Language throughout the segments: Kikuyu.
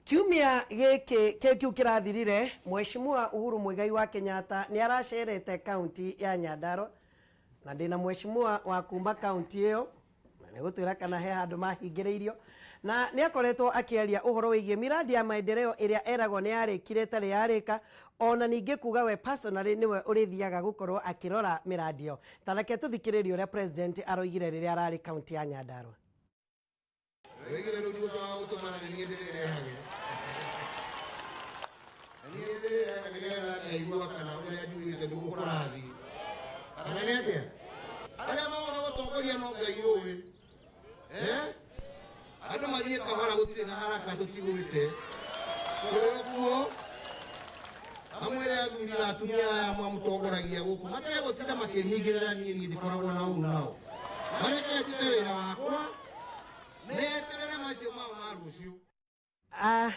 Kiumia gĩkĩ kĩu kĩrathirire, Mheshimiwa Uhuru Muigai wa Kenyatta nĩ aracerete kaunti ya Nyandarua, na ndĩna mheshimiwa wa kuma kaunti ĩyo, na nĩ gũtwĩra kana he handũ mahingĩrĩirio, na nĩ akoretwo akĩaria ũhoro wĩgiĩ miradi ya maendeleo ĩrĩa eragwo nĩ yarĩkire ĩtarĩ yarĩka, ona ningĩ kuga we personally nĩwe ũrĩthiaga gũkorwo akĩrora mĩradi ĩyo. Ta reke tũthikĩrĩrie ũrĩa president aroigire rĩrĩa ararĩ kaunti ya Nyandarua. Wĩgĩre rĩu ndigũcoka gũtũmana nĩ niĩ ndĩrĩrehage. Nĩ niĩ ndĩrĩrehaga nĩgetha ngaigua kana ũrĩa njugĩte nĩguo kũrathiĩ. Kana nĩ atĩa? Arĩa magoka gũtongoria no Ngai ũĩ. Eh? Andũ mathiĩ kahora gũtirĩ na haraka tũtigwĩte. Tũrĩ kuo. Amwĩre athuri na atumia aya mamũtongoragia gũkũ matige gũtinda makĩnyingĩrĩra niĩ niĩ ndikoragwo na ũru nao. Mareke ndute wĩra wakwa meterere macio mao ma rũciũ. Ah,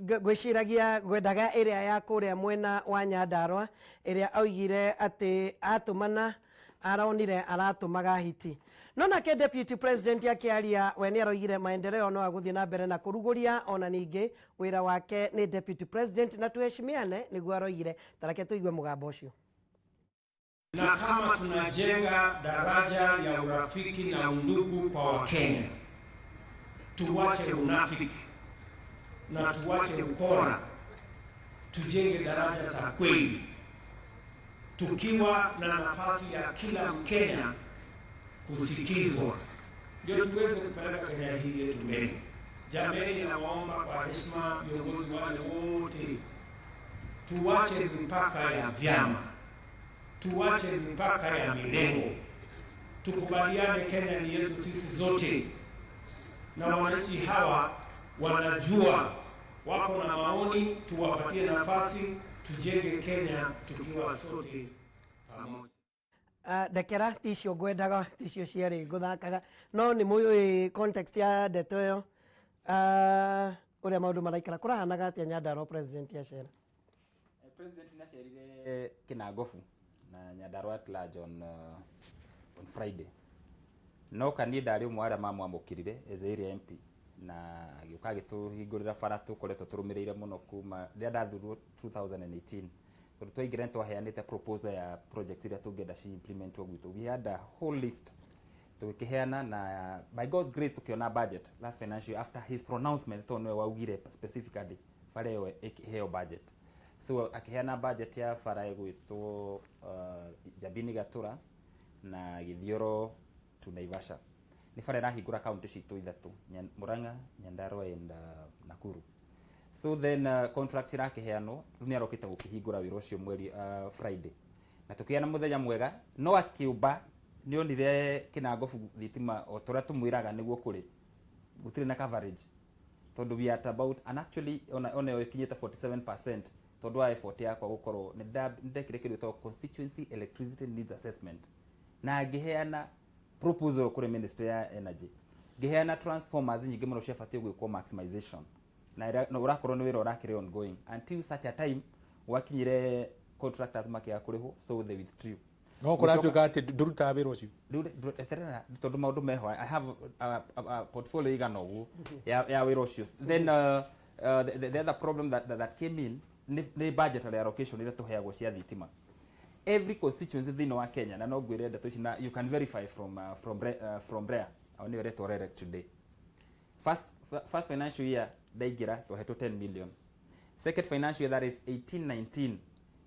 ngwĩciragia ngwendaga ĩrĩa ya kũrĩa mwena wa Nyandarua ĩrĩa oigire atĩ atũmana aronire aratũmaga hiti. No nake deputy president akĩaria we nĩ aroigire maendeleo no agũthiĩ na mbere na kũrugũria ona ningĩ wĩra wake nĩ deputy president na tuheshimiane nĩguo aroigire. Ta reke tũigue mũgambo ũcio. Na kama tunajenga daraja ya urafiki na undugu kwa Wakenya, tuwache unafiki na tuwache ukora, tujenge daraja za kweli, tukiwa na nafasi ya kila Mkenya kusikizwa, ndio tuweze kupeleka Kenya hii yetu mbele. Jameni, nawaomba kwa heshima viongozi wale wote, tuwache mipaka ya vyama, tuwache mipaka ya mirengo, tukubaliane Kenya ni yetu sisi zote, na wananchi hawa wanajua, wako na maoni, tuwapatie nafasi, tujenge Kenya tukiwa sote pamoja. Ah, ndekera ticio ngwendaga ticio ciarĩ ngũthakaga no nĩ mũĩ context ya ndeto ĩyo. Ah, ũrĩa maũndũ maraikara kũrahanaga atĩa Nyandarua president acera? President nĩacerire Kinangofu na Nyandarua at large on Friday. No kaniĩ ndarĩ ũmwe wa arĩa mamwamũkĩrire as area MP na agĩũka agĩtũhingũrĩra bara tũkoretwo tũrũmĩrĩire mũno kuma rĩrĩa ndathurirwo 2018, tondũ twaingĩra nĩ twaheanĩte proposal ya project iria tũngĩenda ci implementwo gwitũ. We had a whole list tũgĩkĩheana, na by God's grace tũkĩona budget last financial year after his pronouncement, tondũ nĩwe waugire specifically bara ĩyo ĩkĩheo budget. So akĩheana budget ya bara ĩgwĩtwo Njabini Gatura na Githioro to Naivasha. Nĩ bara ĩrahingũra kaunti citũ ithatũ, Murang'a, Nyandarua and Nakuru. So then contract irakĩheanwo rĩu nĩ arokĩte gũkĩhingũra wĩra ũcio mweri Friday, na tũkĩgĩa mũthenya mwega, no akĩũmba nĩ onire Kĩnangobu thitima o tũrĩa tũmwĩraga nĩguo kũrĩ gũtirĩ na coverage, tondũ we are at about and actually ona ĩyo ĩkinyĩte 47%, tondũ wa effort yakwa gũkorwo nĩ ndekire kĩndũ gĩtagwo constituency electricity needs assessment na ngĩheana proposal kũrĩ ministry ya energy, ngĩheana transformers nyingĩ mũno ciabatiĩ gwĩkwo maximization, na ũrakorwo nĩ wĩra ũrakĩrĩ ongoing until such a time gwakinyire contractors makĩaga kũrĩhwo, so they withdrew. No kũratuĩka atĩ ndũrutaga wĩra ũcio? Rĩu eterera, tondũ maũndũ meho I have a portfolio igana ũguo ya wĩra ũcio. Then the other problem that came in nĩ budgetary allocation iria tũheagwo cia thitima every constituency thĩinĩ wa Kenya, na no ngwĩre ndeto ici na you can verify from REA, o nĩyo ĩretwo REREC today. First financial year ndaingĩra twahetwo 10 million. Second financial year, that is 18 19,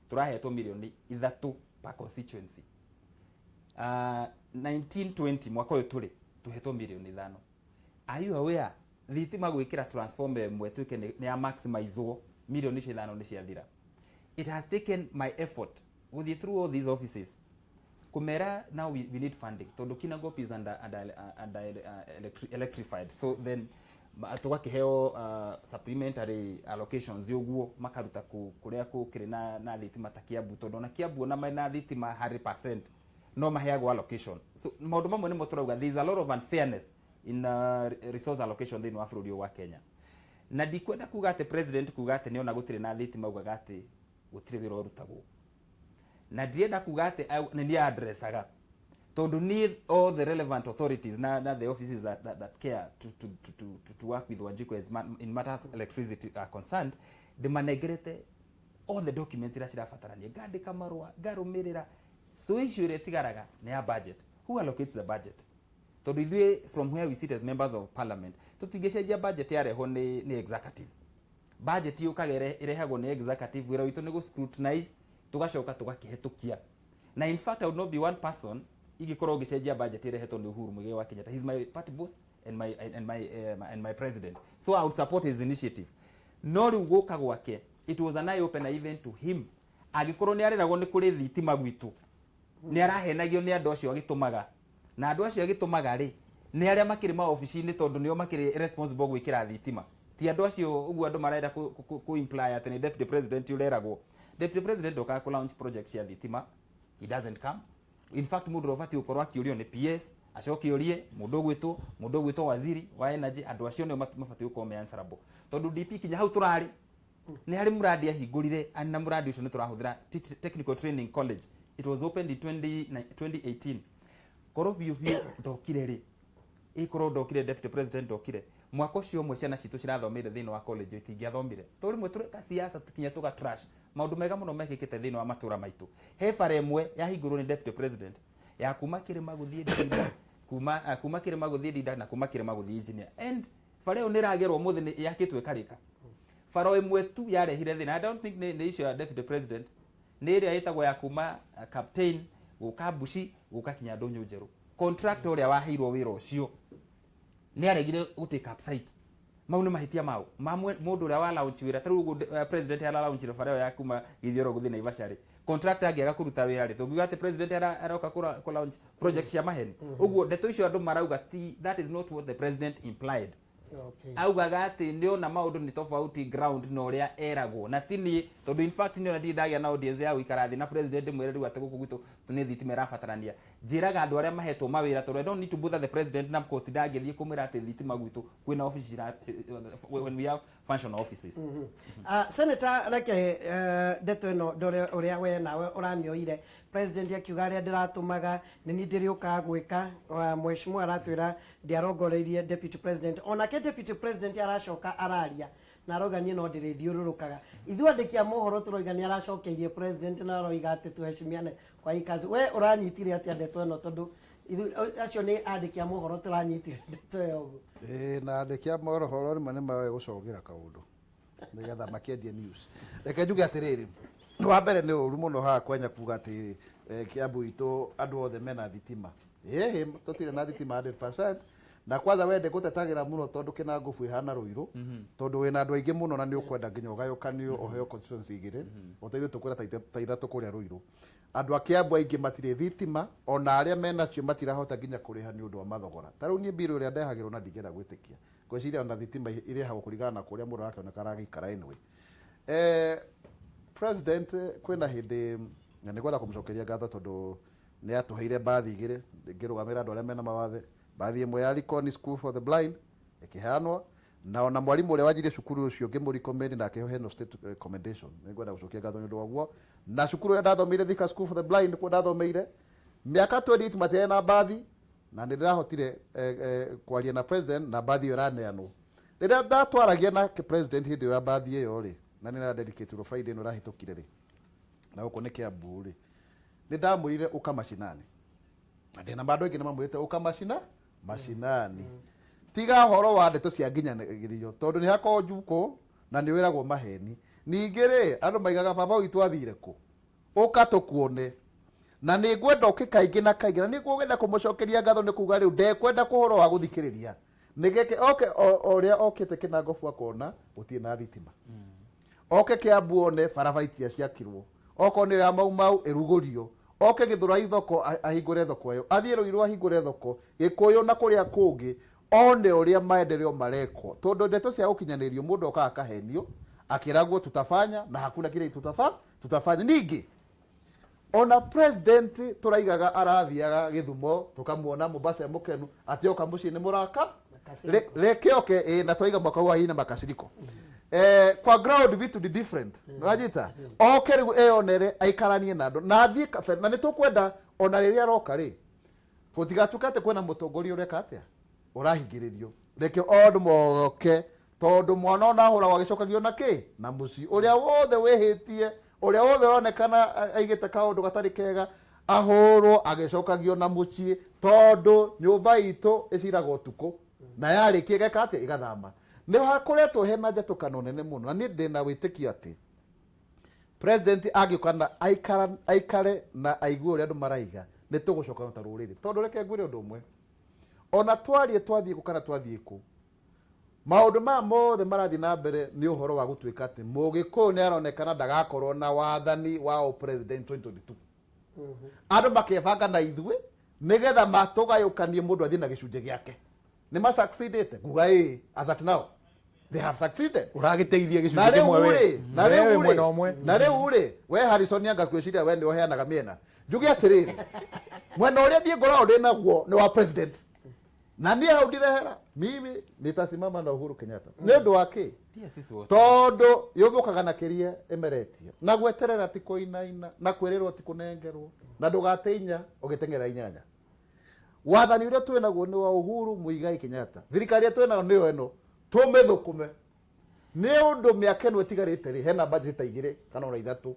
tũrahetwo milioni 3 per constituency. 1920, mwaka ũyũ tũrĩ, tũhetwo milioni 5. Are you aware thitima gwĩkĩra transformer ĩmwe tuĩke nĩ ya maximizwo, milioni icio 5 nĩ ciathira? It has taken my effort gũthiĩ through all these offices kumera now we need funding, tondũ Kinangop is under electrified. So then tũgakĩheo supplementary allocations ũguo makaruta kũrĩa kũkĩrĩ na thitima ta Kiambu, tondũ ona Kiambu ona mena thitima 100% no maheagwo allocation. So maũndũ mamwe nĩmo tũrauga there is a lot of unfairness in resource allocation thĩinĩ wa bũrũri ũyũ wa Kenya. Na ndikwenda kuga atĩ president kuga atĩ nĩona gũtirĩ na thitima augaga atĩ gũtirĩ wĩra ũrutagwo, na ndirenda kuga atĩ nĩ niĩ addressaga. Tondu niĩ all the relevant authorities na the offices that care to work with Wanjiku as man, in matters electricity are concerned, ndĩmanengerete all the documents iria cirabatarania, ngandĩka marũa, ngarũmĩrĩra. So issue ĩrĩa ĩtigaraga nĩ ya budget. Who allocates the budget? Tondũ ithuĩ, from where we sit as members of parliament, tũtingĩcenjia budget yarehwo nĩ executive. Budget yũkaga ĩrehagwo nĩ executive. Wĩra witũ nĩ gũ scrutinize, tũgacoka tũgakĩhetũkia. Na in fact, I would not be one person ingĩkorwo ngĩcenjia budget ĩrehetwo nĩ Uhuru Muigai wa Kenyatta. He's my party boss and my president, so I would support his initiative. No rĩu gũka gwake, it was an eye opener even to him. Angĩkorwo nĩ areragwo nĩ kũrĩ thitima gwitũ, nĩ arahenagio nĩ andũ acio agĩtũmaga, na andũ acio agĩtũmaga rĩ, nĩ arĩa makĩrĩ maobici-inĩ, tondũ nĩo makĩrĩ responsible gwĩkĩra thitima, ti andũ acio ũguo andũ marenda kũ imply atĩ nĩ deputy president ũreragwo. Deputy president ndokaga kũ launch project cia thitima. He doesn't come. In fact, mũndũ ũrĩa ũbatiĩ gũkorwo akĩũrio nĩ PS, acoke ũrie mũndũ ũgwĩtwo waziri wa energy. Andũ acio nĩo mabatiĩ gũkorwo me answerable, tondũ DP kinya hau tũrarĩ nĩ harĩ mũrandi ahingũrire, na mũrandi ũcio nĩ tũrahũthĩra, Technical Training College. It was opened in 2018. Korwo biũ biũ ndokire rĩ, ĩkorwo ndokire, deputy president ndokire mwaka ũcio ũmwe, ciana citũ cirathomeire thĩinĩ wa college itingĩathomire. To rĩmwe tũreka siasa kinya tũga trash maũndũ mega mũno mekĩkĩte thĩinĩ wa matũra maitũ. He bara ĩmwe yahingũrwo nĩ deputy president ya kuma kĩrĩma gũthiĩ Ndinda, kuma kĩrĩma gũthiĩ Ndinda na kuma kĩrĩma gũthiĩ Engineer, and bara ĩyo nĩ ĩragerwo ũmũthĩ, nĩ yakĩtwo ĩkarĩka. Bara ĩmwe tu yarehire thĩna, I don't think nĩ issue ya deputy president, nĩ ĩrĩa ĩtagwo ya kuma Captain gũka Mbuci gũka kinya Ndũnyũ Njerũ. Contractor ũrĩa waheirwo wĩra ũcio nĩ aregire gũ take up site. Mau nĩ mahĩtia mao ma mũndũ ũrĩa wa launch wĩra. Ta rĩu ũguo president ara launchire bara ĩyo ya kuma Githioro gũthiĩ Naivasha rĩ, contractor angĩaga kũruta wĩra rĩ, tũngiuga atĩ president aroka kũ launch project cia maheni? Ũguo ndeto icio andũ marauga ti, that is not what the president implied. Augaga atĩ nĩ ona maũndũ nĩ tofauti ground na ũrĩa eragwo, na ti niĩ, tondũ in fact nĩ ona ndirĩ ndagĩa na audience ya gũikara thĩ na president mwĩre rĩu atĩ gũkũ gwitũ nĩ thitima ĩrabatarania. Njĩraga andũ arĩa mahetwo mawĩra, tondũ I don't need to bother the president na kũtinda ngĩthiĩ kũmwĩra atĩ thitima gwitũ kwĩna office when we have functional offices. Senator, reke ndeto ĩno ndore ũrĩa we nawe ũramĩoire. President akiuga arĩa ndĩratũmaga nĩ niĩ ndĩrĩũkaga gwĩka. Mheshimiwa aratwĩra ndiarongoreirie deputy president. Onake deputy president aracoka araria na arauga niĩ no ndĩrĩthiũrũrũkaga. Ithuĩ andĩki a mohoro tũroiga nĩ aracokeirie president na aroiga atĩ tuheshimiane kwa hii kazi. We ũranyitire atĩa ndeto ĩno? Tondũ acio nĩ andĩki a mohoro tũranyitire ndeto ĩyo ũguo. Ĩĩ, na andĩki a mohoro rĩmwe nĩ mawe gũcogera kaũndũ nĩgetha makĩendie news. Reke njuge atĩrĩrĩ, wa mbere nĩ ũru mũno haha kwenya kuga atĩ Kiambu itũ andũ othe mena thitima. Ĩhĩ, tũtirĩ na thitima 100%. Na kwanza wende gũtetagĩra mũno, tondũ Kĩnangobu ĩhana Rũirũ, tondũ wĩna andũ aingĩ mũno na nĩ ũkwenda nginya ũgayũkanio ũheo constituency igĩrĩ, ũteithio tũkwĩra ta ithatũ kũrĩa Rũirũ. Andũ a Kiambu aingĩ matirĩ thitima, ona arĩa menacio matirahota nginya kũrĩha nĩ ũndũ wa mathogora. Ta rĩu niĩ mbirũ ĩrĩa ndehagĩrwo na ndingĩenda gwĩtĩkia, ngwĩciria ona thitima irĩhagwo kũringana na kũrĩa mũndũ arakĩoneka aragĩikara. Anyway, president kwĩna hĩndĩ na nĩ ngwenda kũmũcokeria ngatho, tondũ nĩ atũheire mbathi igĩrĩ ngĩrũgamĩra andũ arĩa mena mawathe. Mbathi ĩmwe ya Likoni School for the Blind ĩkĩheanwo, na ona mwarimũ ũrĩa wanjirie cukuru ũcio ngĩmũ na akĩheo heno state recommendation. Nĩ ngwenda gũcokia ngatho nĩ ũndũ wa guo. Na cukuru ĩrĩa ndathomeire, Thika School for the Blind, kuo ndathomeire mĩaka 28, matiarĩ na mbathi, na nĩ ndĩrahotire kwaria na president na mbathi ĩyo ĩraneanwo. Rĩrĩa ndatwaragia na president hĩndĩ ĩyo ya mbathi ĩyo rĩ, na nĩ ndedicate Friday ĩno ĩrahĩtũkire rĩ, na gũkũ nĩ Kiambu rĩ, nĩ ndamwĩrire ũka mashinani, na ndĩna andũ aingĩ nĩ mamwĩrĩte ũka mashinani, tiga ũhoro wa ndeto cia nginyanĩrio, tondũ nĩ hakoragwo njukũ na nĩ wĩragwo maheni. Ningĩ rĩ, andũ maigaga baba witũ athire kũ? Ũka tũkuone. Na nĩ ngwenda ũke kaingĩ na kaingĩ, na nĩ ngwenda kũmũcokeria ngatho nĩ kuga rĩu ndekwenda kũhoro wa gũthikĩrĩria nĩgeke oke o ũrĩa okĩte Kĩnangobu akona gũtirĩ na thitima, oke Kiambu one barabara itirĩa ciakirwo, okorwo nĩyo ya Mau Mau ĩrugũrio, oke Gĩthũrai thoko ahingũre thoko ĩyo, athiĩ Rũirũ ahingũre thoko, Gĩkũyũ na kũrĩa kũngĩ, one ũrĩa maendeleo marekwo, tondũ ndeto cia gũkinyanĩrio mũndũ okaga akahenio akĩragwo tutafanya na hakuna kile tutafanya. Ningĩ ona president tũraigaga arathiaga Gĩthumo, tũkamuona Mombasa e mũkenu, atĩ oka mũciĩ nĩ mũraka. Makasiriko. Reke oke ĩ, na twaiga mwaka huu haina makasiriko. Kwa ground vitu ni different. Wajita oke rĩu eyonere, aikaranie na andũ na athiĩ kabere, na nĩ tũkwenda ona rĩrĩa aroka rĩ. Gũtigatuĩke atĩ kwĩna mũtongoria ũreka atĩa, ũrahingĩrĩrio. Reke andũ moke, tondũ mwana ona ahũragwo agĩcokagio na kĩ na mũciĩ. Ũrĩa wothe wĩhĩtie, ũrĩa wothe ũronekana aigĩte kaũndũ gatarĩ kega, ahũrwo agĩcokagio na mũciĩ, tondũ nyũmba itũ ĩciraga ũtukũ na yarĩkia ĩgeka atĩa, ĩgathama. Nĩ hakoretwo hena njatũkano nene mũno, na niĩ ndĩna wĩtĩkio atĩ president angĩũka na aikare na aigue ũrĩa andũ maraiga, nĩ tũgũcokana ta rũrĩrĩ. Tondũ reke ngwĩre ũndũ ũmwe, ona twarie twathiĩ kũ kana twathiĩ kũ, maũndũ maya mothe marathiĩ na mbere nĩ ũhoro wa gũtuĩka atĩ Mũgĩkũyũ nĩ aronekana ndagakorwo na wathani wa ũpresident 2022. Andũ makebanga na ithuĩ nĩgetha matũgayũkanie, mũndũ athiĩ na gĩcunjĩ gĩake. Nĩ ma succeedĩte nguga ĩĩ, as at now they have succeeded. Ũragĩteithia na gĩcunjĩ rĩu kĩmwe we. Rĩ na We rĩu wĩ mwena rĩ ũmwe. Na rĩu rĩ, we Harrison, anga kwĩciria we nĩ ũheanaga mĩena. Njuge atĩrĩrĩ, mwena ũrĩa niĩ ngoragwo ndĩ naguo nĩ wa president, na niĩ hau ndirehera. Mimi nitasimama na Uhuru Kenyatta. Nĩ ũndũ wa kĩ? Ndiye sisi wote. Tondũ yũmbũkaga na kĩria ĩmeretio, na gweterera ti kũinaina, na kwĩrĩrwo ti kũnengerwo, na ndũgate inya ũgĩteng'era inyanya. Wathani ũrĩa twĩ naguo nĩ wa Uhuru Muigai Kenyatta. Thirikari ĩrĩa twĩ nayo nĩyo ĩno, tũmĩthũkũme, nĩ ũndũ mĩaka ĩno ĩtigarĩte rĩ, hena budget ta 2 kana ona 3,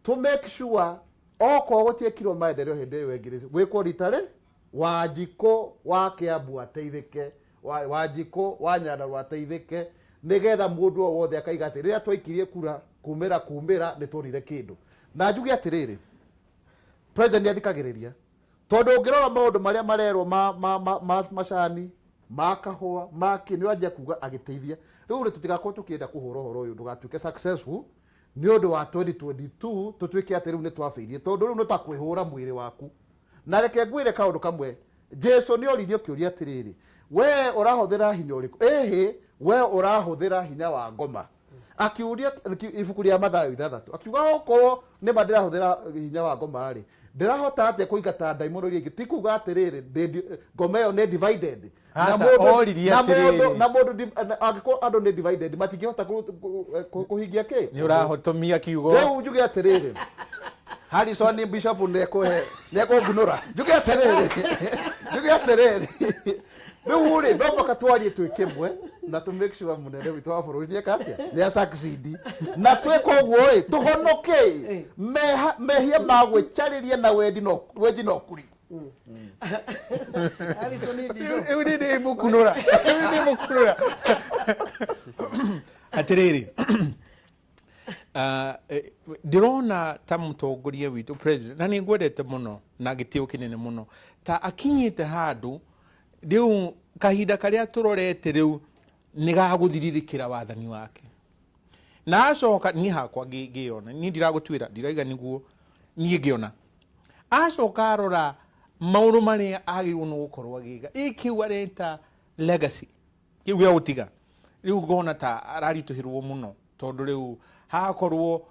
to make sure okorwo gũtiĩkirwo maendeleo hĩndĩ ĩyo ĩngĩ rĩ, gwĩkwo rita rĩ Wanjikũ wa Kĩambu ateithĩke, Wanjikũ wa Nyandarua ateithĩke, nĩgetha mũndũ o wothe akaiga atĩ rĩrĩa twaikirie kura kumĩra kumĩra nĩ tuonire kĩndũ. Na njuge atĩrĩrĩ, president nĩ athikagĩrĩria, tondũ ũngĩrora maũndũ marĩa marerwo ma macani, ma kahũa, ma kĩ, nĩ wanjia kuga agĩteithia. Rĩu rĩ, tũtigakorwo tũkĩenda kũhũra ũhoro ũyũ ndũgatuĩke successful nĩ ũndũ wa 2022, tũtuĩke atĩ rĩu nĩ twabĩirie, tondũ rĩu nĩ ta kwĩhũra mwĩrĩ waku. Na reke ngwĩre kaũndũ kamwe, Jesu nĩ oririo kĩũria atĩrĩrĩ, we ũrahũthĩra hinya ũrĩkũ? Ĩhĩ, we ũrahũthĩra hinya wa ngoma? Akiuria ibuku rĩa Mathayo 6, akiuga okorwo nĩma ndĩrahũthĩra hinya wa ngoma rĩ, ndĩrahota atĩa kũingata ndaimono iria ingĩ? Ti kuga atĩrĩrĩ, ngoma ĩyo nĩ divided. Na Aca, oririe na atĩrĩrĩ. mũndũ na mũndũ angĩkorwo andũ nĩ divided, matingĩhota kũhingia kĩ. Nĩ ũrahotomia kiugo. Rĩu njuge atĩrĩrĩ, Harrison Bishop nĩekũhe nĩekũngunũra. Njuge atĩrĩrĩ, rĩu rĩ, no mũhaka twarie twĩ kĩmwe na tũ make sure mũnene witũ wa bũrũri nĩeka atĩa, nĩ succeed, na twĩka ũguo rĩ, tũhonoke mehia ma gwĩcarĩria na wendi no wendi no kuri. Harrison Bishop. Rĩu nĩ ndĩmũkunũra, rĩu nĩ ndĩmũkunũra. Atĩrĩrĩ, ndĩrona ta mũtongoria witũ president, na nĩ ngwendete mũno na gĩtĩo kĩnene mũno, ta akinyĩte handũ rĩu kahinda karĩa tũrorete rĩu nĩ gagũthirirĩkĩra wathani wake. Na acoka niĩ hakwa ngĩyona, niĩ ndiragũtuĩra, ndiraiga nĩguo, niĩ ngĩona acoka arora maũndũ marĩa agĩrĩirwo nĩ gũkorwo agĩka, ĩ kĩu areta legacy, kĩu gĩa gũtiga, rĩu ngona ta araritũhĩrwo mũno, tondũ rĩu hakorwo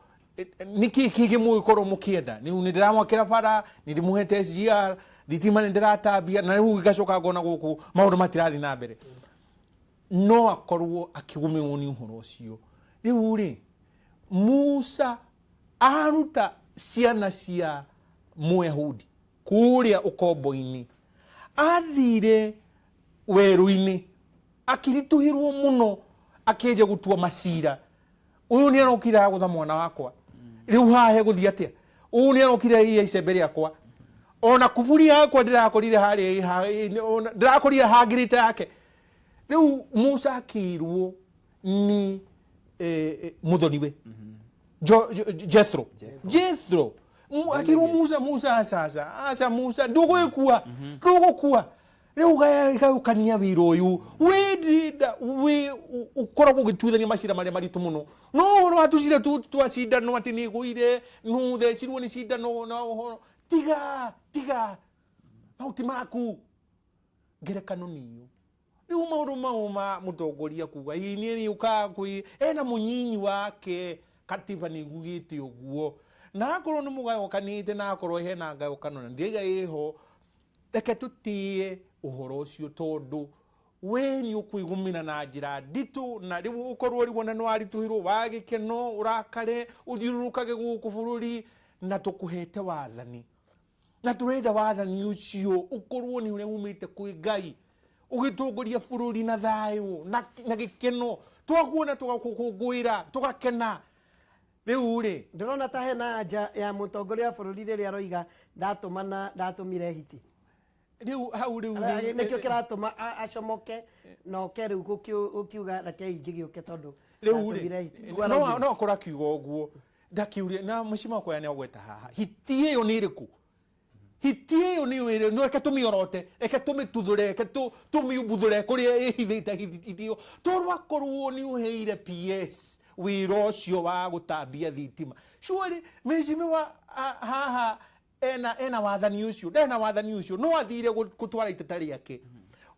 nĩkĩ kĩngĩ mũgĩkorwo mũkĩenda? Rĩu nĩ ndĩramwakĩra bara, nĩ ndĩmũhete SGR, thitima nĩ ndĩratambia, na rĩu ngacoka ngona gũkũ maũndũ matirathiĩ na mbere. No akorwo akĩgũmĩrwo nĩ ũhoro ũcio. Rĩu rĩ, Musa aruta ciana cia Mũyahudi kũrĩa ũkombo-inĩ, athire werũ-inĩ akĩritũhĩrwo mũno, akĩenja gũtua macira. Ũyũ nĩ arokire agũtha mwana wakwa, rĩu haha hegũthiĩ atĩa? Ũyũ nĩ arokire aiya icembe rĩakwa, ona kuburi yakwa ndĩrakorire harĩa ndĩrakorire hangĩrĩte yake. Rĩu Musa akĩirwo nĩ mũthoniwe Jethro, Jethro akĩrwo Musa, Musa, aca, aca, aca, Musa, ndũgwĩkua, ndũgũkua. Rĩu gayũkania wĩra ũyũ wĩndinda wĩ ũkoragwo ũgĩtuithania macira marĩa maritũ mũno, no ũhoro wa tũcira twa cindano atĩ nĩ ĩgũire, nũ thecirwo nĩ cindano, na ũhoro tiga tiga mau ti maku. Ngerekano nĩ ĩyo. Rĩu maũndũ mau ma mũtongoria kuga ĩ niĩ nĩ ũkaga kwĩ ena mũnyinyi wake, katiba nĩ ĩgugĩte ũguo, na akorwo nĩ mũgayũkanĩte, na akorwo hena ngayũkano na ndiaiga ĩho, reke tũtĩe ũhoro ũcio, tondũ we nĩ ũkwĩgũmĩra na njĩra nditũ, na rĩu ũkorwo rĩu ona nĩ waritũhĩrwo wa gĩkeno ũrakare ũthiũrũrũkage gũkũ bũrũri, na tũkũhete wathani. Na turenda wathani ucio ukorwo ni uria umite kwi Ngai, ugitongoria bururi na thayu na gikeno, twakuona tugakukungwira, tugakena. Riu ri Ndĩrona ta hena anja ya mũtongoria wa bũrũri rĩrĩa aroiga ndatũmana ndatũmire hiti. Riu hau riu Nĩkĩo kĩratũma acomoke na oke rĩu gũkiuga reke ingĩgĩũke tondũ riu ri ndatũmire hiti. Nĩguo no araugire. No akorwo akiuga ũguo ndakiurie na mũcima wakwa nĩ agweta haha hiti ĩyo nĩ ĩrĩkũ, hiti ĩyo nĩ ĩrĩ no reke tũmĩorote, reke tũmĩtuthũre, reke tũmiumbuthũre kũrĩa ĩhithĩte hiti ĩyo, tondũ akorwo nĩ ũheire PS wĩra ũcio wa gũtambia thitima, surely mheshimiwa haha ena wathani ũcio, ndena wathani ũcio, no athire gũtwara iteta rĩake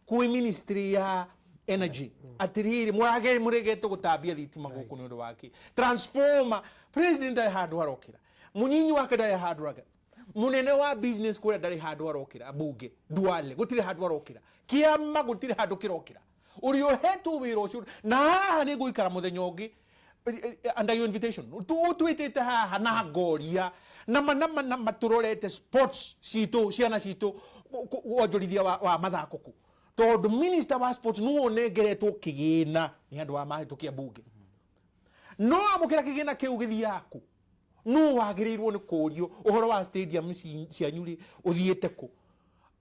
kwĩ ministry ya energy atiriri, murage muregete gutambia thitima guku ni undu wake transformer. President ndarĩ handũ arokĩra, munyinyi wake ndarĩ handũ arokĩra, munene wa business kuria ndarĩ handũ arokĩra, bunge Duale gũtirĩ handũ arokĩra, kĩama gũtirĩ handũ kĩrokĩra, ũrĩa ũhetwo wĩra ũcio. Na haha nĩ ngũikara mũthenya ũngĩ under your invitation ũtwĩtĩte haha na ngoria nama nama nama tũrorete sports citũ, ciana citũ, wonjorithia wa mathako kũ, tondũ minister wa sports nĩwe ũnengeretwo kĩgĩna nĩ andũ a mahĩtũkia bunge. No amũkĩra kĩgĩna kĩu gĩthiaga kũ? No wagĩrĩirwo nĩ kũrio ũhoro wa stadium cianyu rĩ, ũthiĩte kũ?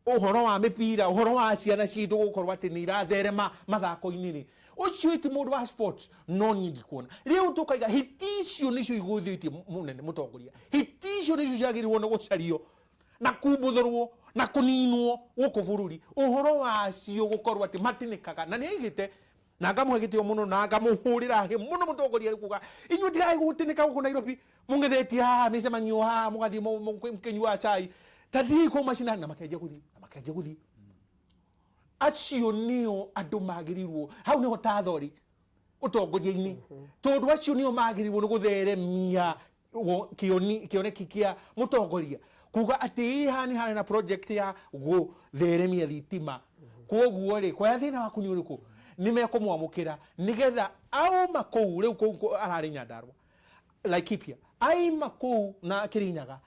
Ũhoro wa mĩbira, ũhoro wa ciana citũ gũkorwo atĩ nĩ iratherema mathako-inĩ rĩ, ũcio ti mũndũ wa sports. No niĩ ndikuona rĩu tũkaiga hiti icio nĩcio igũthĩtie mũnene mũtongoria, hiti icio nĩcio ciagĩrĩirwo nĩ gũcario na kumbuthũrwo na kũninwo gũkũ bũrũri, ũhoro wacio gũkorwo atĩ matinĩkaga. Na nĩ aigĩte na ngamũhe gĩtĩo mũno na ngamũhũrĩra hĩ mũno mũtongoria rĩ kuga inyuĩ tigai gũtinĩka gũkũ Nairobi, mũng'ethetie haha mĩcemanio haha, mũgathiĩ mũkĩnyuaga cai, ta thiĩi kũu macinani. Na makenjia gũthiĩ na makenjia gũthiĩ. Acio nĩo andũ magĩrĩirwo, hau nĩho tathori ũtongoria-inĩ, tondũ acio nĩo magĩrĩirwo nĩ gũtheremia kĩoneki kĩa mũtongoria kuga atĩ ĩ haha nĩ harĩ na project ya gũtheremia thitima, koguo rĩ kwaya thĩna waku nĩ ũrĩkũ, nĩ mekũmwamũkĩra nĩgetha auma kũu. Rĩu kũu ararĩ Nyandarua, Laikipia, aima kũu na Kirinyaga,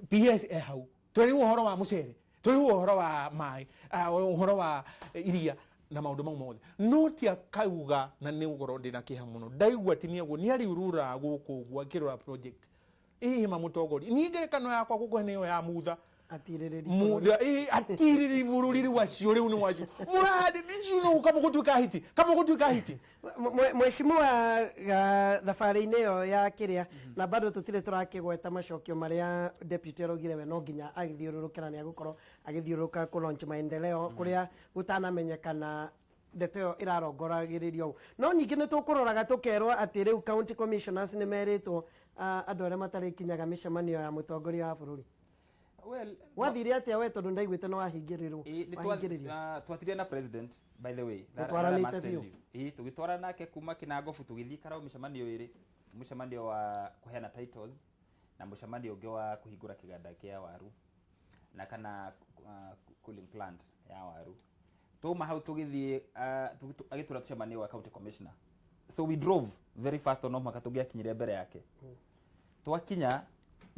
PS e hau, twerirwo ũhoro wa mũcere, twerirwo ũhoro wa maĩ, ũhoro wa iria na maũndũ mau mothe, no ti akauga. Na nĩ gũkorwo ndĩna kĩeha mũno ndaigua atĩ nĩaguo nĩ ariururaga gũkũ ũguo akĩrora project ĩĩ ma mũtongoria. Niĩ ngerekano yakwa gũkũ nĩyo ya Mutha. Atirĩrĩri. Mutha ĩĩ atirĩrĩri bũrũri rĩu, acio rĩu nĩ wacio mũrahandi nĩcio kamũgũtuĩka hiti, kamũgũtuĩka hiti. Mheshimiwa, thabarĩ-inĩ ĩyo ya kĩrĩa na bado tũtirĩ tũrakĩgweta macokio marĩa deputy araugire we no nginya agĩthiũrũrũke na nĩ agũkorwo agĩthiũrũrũka kũ launch maendeleo kũrĩa gũtanamenyekana ndeto ĩyo ĩrarongoragĩrĩrio ũũ. No ningĩ nĩ tũkũroraga tũkerwo atĩ rĩu county commissioners nĩ merĩtwo andũ arĩa matarĩkinyaga mĩcemanio ya mũtongoria wa bũrũri. Well, Wathire atĩa we, tondũ ndaiguĩte nĩ wahingĩrĩrwo? Ĩ, nĩ Wahingĩrĩrio. Twatire na president, by the way. Mũtwaranĩte That I must tell biũ? you. Ĩ, tũgĩtwarana nake kuma Kinangofu tũgĩthiĩ Karau mĩcemanio ĩrĩ, mũcemanio wa kũheana titles na mũcemanio ũngĩ wa kũhingũra kĩganda kĩa waru na kana cooling plant ya waru. Twauma hau tũgĩthiĩ agĩtwĩra tũcemanie wa county commissioner, so we drove very fast no mũhaka tũngĩakinyire mbere yake. Twakinya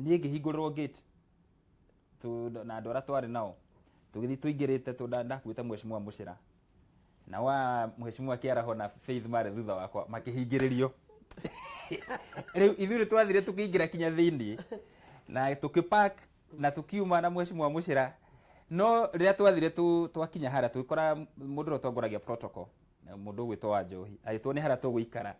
niĩ ngĩhingũrĩrwo gate na andũ arĩa twarĩ nao tũgĩthiĩ tũingĩrĩte tondũ ndakuĩte mheshimiwa Mũcĩra na wa mheshimiwa Kĩaraho na Faith marĩ thutha wakwa, makĩhingĩrĩrio. Rĩu ithuĩ nĩ twathire tũkĩingĩra kinya thĩiniĩ na tũkĩpark na tũkiuma na mheshimiwa Mũcĩra. No rĩrĩa twathire twakinya harĩa tũgĩkora mũndũ ũrĩa ũtongoragia protocol na mũndũ ũgwĩtwo wa Njohi agĩtwo nĩ harĩa tũgũikara.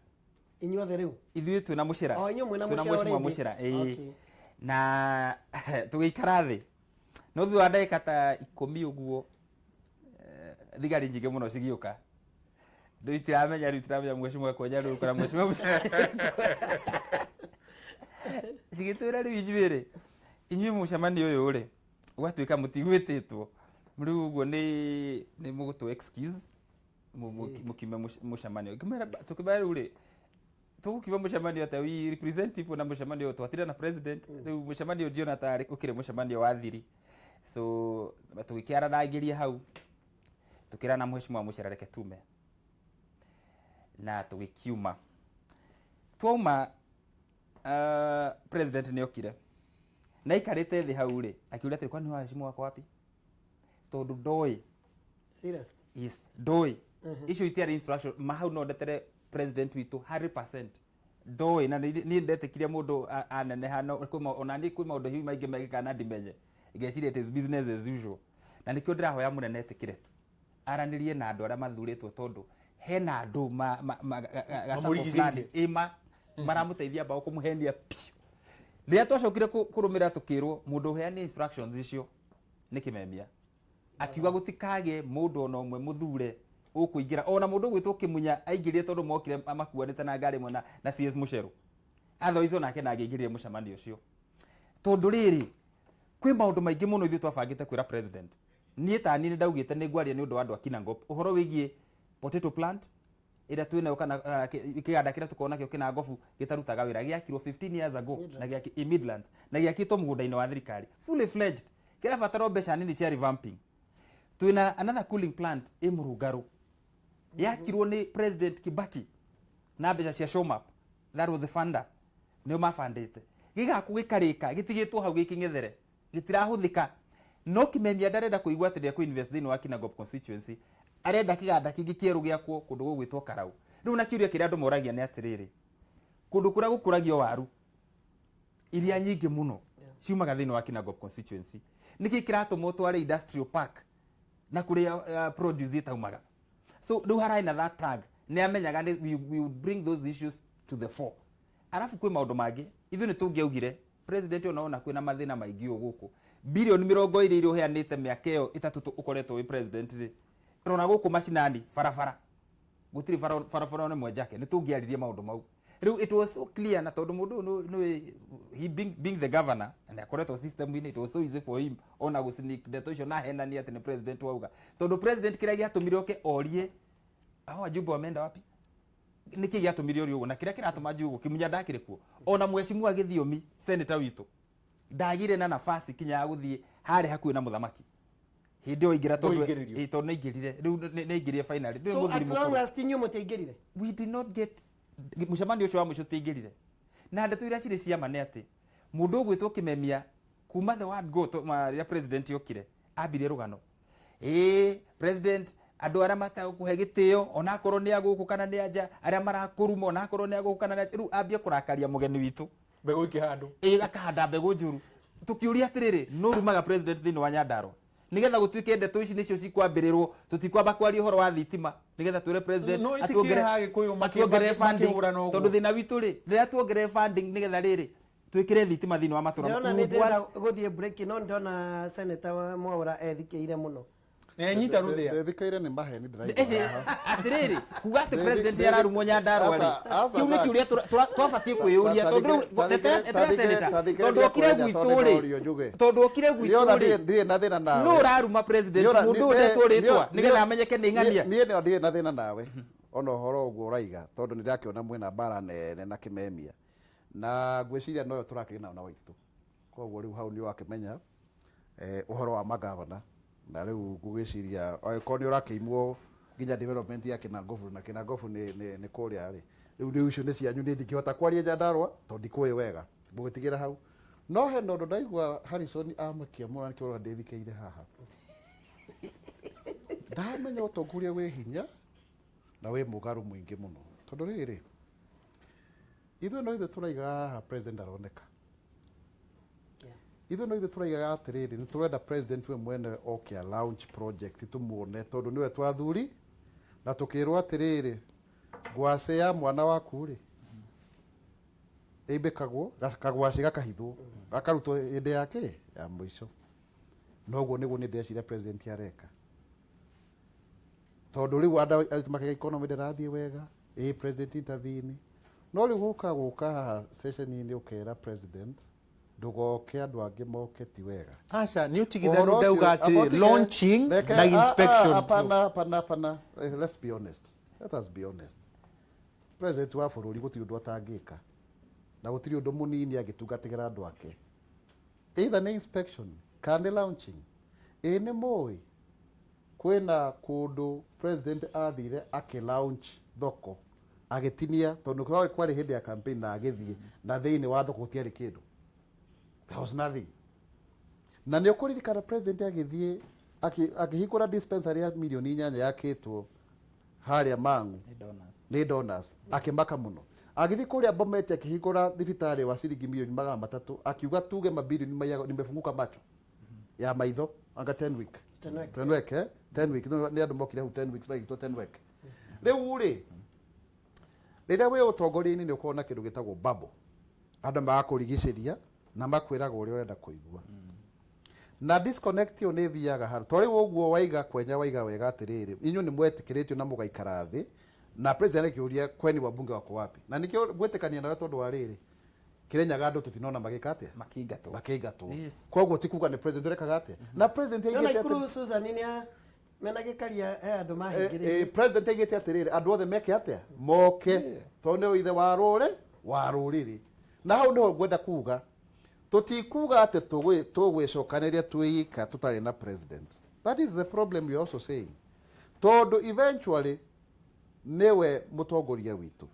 Inyuothe rĩu? Ithuĩ twĩna Mũcĩra. O, inyuĩ mwĩna Twĩna Mũcĩra mheshimiwa already? Mũcĩra, ĩĩ. Na tũgĩikara thĩ, no thutha wa ndagĩka ta 10 ũguo thigari nyingĩ mũno cigĩũka. Rĩu itiramenya, rĩu itiramenya mheshimiwa Kwenya rĩu kana mheshimiwa Mũcĩra. Cigĩtwĩra rĩu inyuĩ rĩ, inyuĩ mũcemanio ũyũ rĩ ũgatuĩka mũtigwĩtĩtwo, rĩu ũguo nĩ mũgũtũ excuse mũkiume mũcemanio. Tũkĩmera rĩu rĩ tũgũkiuma mũcemanio atĩa? We represent people na mũcemanio ũyũ twatire na president. Rĩu mũcemanio ndiona tarĩ ũkĩrĩ mũcemanio wa thiri, so tũgĩkĩaranangĩria hau, tũkĩrana mheshimiwa Mũcera reke tume, na tũgĩkiuma. Twauma president nĩ okire. Na aikarĩte thĩ hau rĩ, akiuria atĩrĩ, kwani waheshimu wako wapi? Tondũ ndoĩ. Seriously? Yes, ndoĩ. Icio itiarĩ instruction ma hau no ndetere president witũ 100% ndoĩ. Na niĩ ndetĩkirie mũndũ aneneha no ona niĩ kwĩ maũndũ hihi maingĩ mekĩkaga na ndimenye, ngeciria it is business as usual. Na nĩkĩo ndĩrahoya mũnene etĩkĩre tu aranĩrie na andũ arĩa mathurĩtwo, tondũ hena andũ gacako Mamũrigicĩirie. fulani ĩma maramũteithia mbaũ kũmũhenia piũ. Rĩrĩa twacokire kũrũmĩrĩra, tũkĩrwo mũndũ ũheanire instructions icio nĩ Kĩmemia, akiuga gũtikagĩe mũndũ ona ũmwe mũthure ũkũingĩra, ona mũndũ ũgwĩtwo Kĩmunya aingĩrire tondũ mokire makuanĩte na ngari ĩmwe na CS Mũcerũ. Otherwise onake ndangĩingĩrire mũcemanio ũcio, tondũ rĩrĩ kwĩ maũndũ maingĩ mũno ithuĩ twabangĩte kwĩra president. Niĩ ta niĩ nĩ ndaugĩte nĩ ngwaria nĩ ũndũ wa andũ a Kinangop, ũhoro wĩgiĩ potato plant ĩrĩa twĩnayo kana kĩganda kĩrĩa tũkoragwo nakĩo Kĩnangobu gĩtarutaga wĩra, gĩakirwo 15 years ago na gĩaki i Midlands, na gĩakĩtwo mũgũnda-inĩ wa thirikari fully fledged, kĩrabatara o mbeca nini cia revamping. Twĩna another cooling plant ĩ Mũrũngarũ, yakirwo nĩ President Kibaki na mbeca cia Showmap, that was the funder, nĩo mabandĩte gĩgakwo gĩkarĩka, gĩtigĩtwo hau gĩkĩng'ethere, gĩtirahũthĩka. No Kimemia ndarenda kũigua atĩ nĩ invest thĩinĩ wa Kinangop constituency, arenda kĩganda kĩngĩ kĩerũ gĩakwo kũndũ gũgwĩtwo Karau. Rĩu na kĩũria kĩrĩa andũ moragia nĩ atĩrĩrĩ, kũndũ kũrĩa gũkũragio waru iria nyingĩ mũno ciumaga thĩinĩ wa Kinangop constituency, nĩkĩ kĩratũma ũtware industrial park na kũrĩa produce ĩtaumaga? So rĩu hararĩ na that tag, nĩ amenyaga nĩ we would bring those issues to the fore. Arabu kwĩ maũndũ mangĩ ithuĩ nĩ tũngĩaugire president, ona ona kwĩna mathĩna maingĩ ũũ gũkũ, bilioni 20 iria ũheanĩte mĩaka ĩyo 3 ũkoretwo wĩ president rĩ, rora gũkũ macinani barabara gũtirĩ barabara ona ĩmwe njake. Nĩ tũngĩaririe maũndũ mau. Rĩu it was so clear, na tondũ mũndũ ũyũ nĩ he being the governor and akoretwo system-inĩ, it was so easy for him ona gũsneak ndeto icio na henania atĩ nĩ president wauga, tondũ president kĩrĩa gĩatũmire oke orie hao wajumbe wameenda wapi, nĩkĩ gĩatũmire orie ũguo, na kĩrĩa kĩratũma njuge ũguo, Kĩmunya ndakĩrĩ kuo, ona mheshimiwa Gĩthiomi senator witũ ndagire na nafasi kinya ya gũthiĩ harĩa hakuhĩ na mũthamaki hĩndĩ ĩyo aingĩra, tondũ Kũingĩrĩrio. Ĩ, tondũ nĩaingĩrire rĩu, nĩaingĩrire finally. Ndũĩ So mũthuri at long mũkũrũ. last inyuĩ mũtiaingĩrire? We did not get mũcemanio ũcio wa mũico, tũtingĩrire. Na ndeto iria cirĩ ciama nĩ atĩ mũndũ ũgwĩtwo Kĩmemia kuma the word go rĩrĩa president okire ambirie rũgano, ĩĩ president, andũ arĩa matagũkũhe gĩtĩo onakorwo nĩ agũkũ kana nĩ anja, arĩa marakũruma onakorwo nĩ agũkũ kana nĩ anja, rĩu ambie kũrakaria mũgeni witũ. Mbegũ ikĩhandwo. Ĩ, akahanda mbegũ njũru. Tũkĩũria atĩrĩrĩ, no rumaga president thĩinĩ wa Nyandarua nĩgetha gũtuĩke ndeto ici nĩcio cikwambĩrĩrwo? Tũtikwamba kwaria ũhoro wa thitima nĩgetha twĩre president No ĩtĩkĩre atuongerere Agĩkũyũ atuongerere funding, makĩhũrana ũguo. Tondũ thĩna witũ rĩ, rĩrĩa tuongerere funding nĩgetha rĩrĩ twĩkĩre thitima thĩinĩ wa matũra, Ndĩrona we nĩ would ndĩrenda want- gũthiĩ break, no ndĩrona senator wa Mwaũra ethikĩire mũno. Nĩanyita rũthĩa. Ndethikĩire nĩ maheni ndĩraigua Ehe, haha. atĩrĩrĩ, kuga atĩ president ararumwo Nyandarua rĩ, Aca, aca, kĩu nĩ Zack. kĩũria twabatiĩ kwĩyũria, tondũ rĩu eterera senator, tondũ okire gwitũ rĩ, tondũ okire gwitũ Niona rĩ, ndirĩ na thĩna nawe. nũ ũraruma president? Niona- Mũndũ ũyũ ndetwo rĩtwa nĩgetha amenyeke nĩ ng'ania. Niĩ nĩ ndirĩ na thĩna nawe ona ũhoro ũguo ũraiga, tondũ nĩ ndakĩona mwĩna mbara nene na Kĩmemia, na ngwĩciria noyo tũrakĩrĩ nayo na Waitũ. Koguo rĩu hau nĩ wakĩmenya ũhoro wa magavana, na rĩu ngũgĩciria angĩkorwo nĩ ũrakĩimwo nginya development ya Kĩnangobu, na Kĩnangobu nĩ kũrĩa rĩ, rĩu nĩ icio nĩ cianyu. Nĩ ndingĩhota kwaria Nyandarua tondũ ndikũĩ wega, ngũgĩtigĩra hau. No hena ũndũ ndaigua Harrison amakia mũno, nĩkĩo ũrona ndĩthikĩire haha. Ndamenya ũtongoria wĩ hinya na wĩ mũgarũ mũingĩ mũno, tondũ rĩrĩ ithuĩ no ithuĩ tũraigaga haha president aroneka. Ithuĩ no ithuĩ tũraigaga atĩrĩrĩ, nĩ tũrenda president we mwene oke a launch project tũmuone, tondũ nĩwe twathuri na tũkĩrwo atĩrĩrĩ, ngwacĩ ya mwana waku rĩ ĩimbĩkagwo kagwacĩ gakahithwo gakarutwo hĩndĩ yake ya mũico. Noguo nĩguo nĩ ndeciria president areka, tondũ rĩu andũ makĩga economy ndĩrathiĩ wega, ĩ president intervene. No rĩu gũka haha session-inĩ ũkera president ndũgoke, andũ angĩ moke, ti wega. Aca, nĩ Ũhoro ũtigithanu ũcio- ndauga atĩ Abotige- launching na inspection. Hapana, hapana, hapana. Let's be honest, let us be honest. President wa bũrũri gũtirĩ ũndũ atangĩka na gũtirĩ ũndũ mũnini angĩtungatĩra andũ ake, either nĩ inspection kana nĩ launching. Ĩ nĩ mũĩ kwĩna kũndũ president athire akĩ launch thoko, agĩtinia, tondũ kwarĩ hĩndĩ ya campaign, na agĩthiĩ na thĩinĩ wa thoko gũtiarĩ kĩndũ. There was nothing. Na nä å kå ririkana president agĩthiĩ akĩhingũra dispensary ya mirioni 8 yakĩtwo harĩa Mang'u Nĩ donors. Nĩ donors, akĩmaka mũno. Agĩthiĩ kũrĩa Bomet akĩhingũra thibitarĩ wa ciringi mirioni 300, akiuga tuge mabilioni maiyago nimefunguka macho ya maitho anga 10 week. Tenwek. Tenwek, eh? 10 week nĩ andũ mokire hau 10 weeks magĩtwo 10 week. Rĩu rĩ, rĩrĩa wĩ ũtongoria-inĩ nĩ ũkoragwo na kĩndũ gĩtagwo bubble, andũ magakũrigicĩria na makwĩraga ũrĩa ũrenda kũigua, na disconnect ĩyo nĩ ĩthiaga handũ. To rĩu ũguo waiga kwenya waiga wega atĩrĩrĩ, inyuĩ nĩ mwetĩkĩrĩtio na mũgaikara thĩ na president akĩũria kweni wabunge wako wapi, na nĩkĩo ngwĩtĩkania nawe tondũ wa rĩrĩ, Kĩrĩnyaga andũ tũtinona magĩka atĩa. Makĩingatwo. Makĩingatwo. Koguo ti kuga nĩ president ũrekaga atĩa, na president Nona aigĩte atĩ Ikuru Susan nĩ mena gĩkaria he andũ mahingĩrĩirio. President aigĩte atĩrĩrĩ, andũ othe meke atĩa, moke, tondũ nĩwe ithe wa rũrĩ wa rũrĩrĩ. Na hau nĩho ngwenda kuga tũtikuga atĩ tũgwĩcokanĩria twĩika tũtarĩ na president. That is the problem we are also saying, tondũ eventually nĩwe mũtongoria witũ,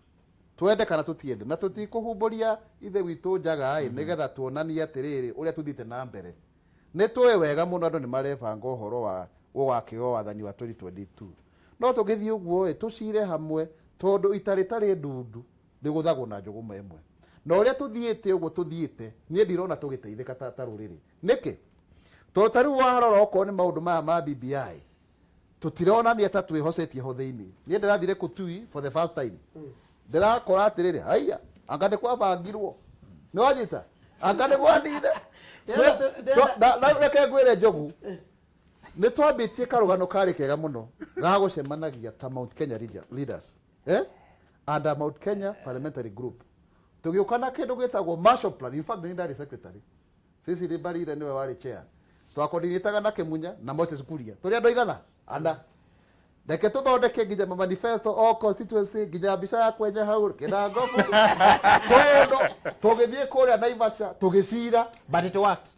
twende kana tũtiende, na tũtikũhumbũria ithe witũ njaga ĩ nĩgetha tuonanie atĩrĩrĩ ũrĩa tũthiĩte na mbere. Nĩ tũĩ wega mũno andũ nĩ marebanga ũhoro wa ũgakĩo wathani wa 2022, no tũgĩthiĩ ũguo ĩ tũcire hamwe, tondũ ita rĩtarĩ ndundu rĩgũthagwo na njũgũma ĩmwe. Na ũrĩa tũthiĩte ũguo tũthiĩte, niĩ ndirona tũgĩteithĩka ta rũrĩrĩ. Nĩkĩ? Tondũ ta rĩu warora okorwo nĩ maũndũ maya ma BBI, tũtironania ta twĩhocetie ho thĩinĩ. Niĩ ndĩrathire Kũtui for the first time, ndĩrakora atĩrĩrĩ, haiya, anga nĩ kwabangirwo, nĩ wanyita, anga nĩ gwathire. Reke ngwĩre Njogu, nĩ twambĩtie karũgano karĩ kega mũno ga gũcemanagia ta Mount Kenya leaders, eh? And a Mount Kenya Parliamentary Group, tũgĩũka na kĩndũ gĩtagwo Marshall Plan. In fact, nĩ ndarĩ secretary, Cecily Mbarire nĩwe warĩ chair, twakoordinataga na Kĩmunya na Moses Kuria, tũrĩ andũ aigana ana. Reke tũthondeke nginya ma manifesto o constituency, nginya mbica ya kwenya hau kĩnangobu, tondũ tũgĩthiĩ kũrĩa Naivasha tũgĩcira. But it worked.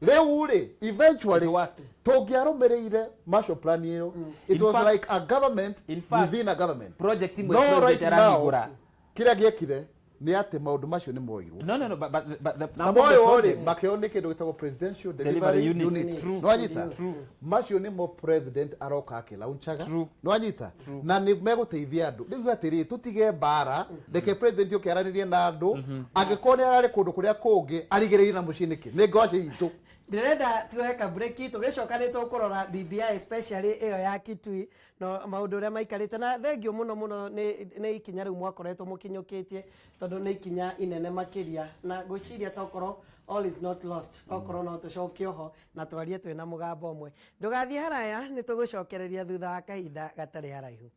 Rĩu rĩ, eventually It worked. tũngĩarũmĩrĩire Marshall Plan ĩyo, it In was like a government in fact, within a government. Project imwe No, president right now arahingũra. kĩrĩa gĩekire nĩ atĩ maũndũ macio nĩ moirwo. No, but the, Na some of the moyo rĩ, projects- makĩo nĩ kĩndũ gĩtagwo presidential Delivery delivery unit. unit. True. Nĩwanyita? True. Macio nĩmo president aroka akĩlaunchaga. True. Nĩwanyita? Na nĩ megũteithia andũ. Rĩu atĩrĩ, tũtige mbara, reke president oke aranĩrie na andũ. Angĩkorwo nĩ ararĩ kũndũ kũrĩa kũngĩ, arigĩrĩrie na mũciĩ nĩkĩ? Nĩ ngwacĩ itũ. Ndĩrenda tuoe ka break, tũgĩcoka nĩ tũkũrora BBI, especially ĩyo ya Kitui no maũndũ ũrĩa maikarĩte. Na thengio mũno mũno nĩ ikinya rĩu mwakoretwo mũkinyũkĩtie, tondũ nĩ ikinya inene makĩria, na ngwĩciria tokorwo all is not lost, tokorwo no tũcoke oho na twarie twĩna mũgambo ũmwe. Ndũgathiĩ haraya, nĩ tũgũcokereria thutha wa kahinda gatarĩ haraihu.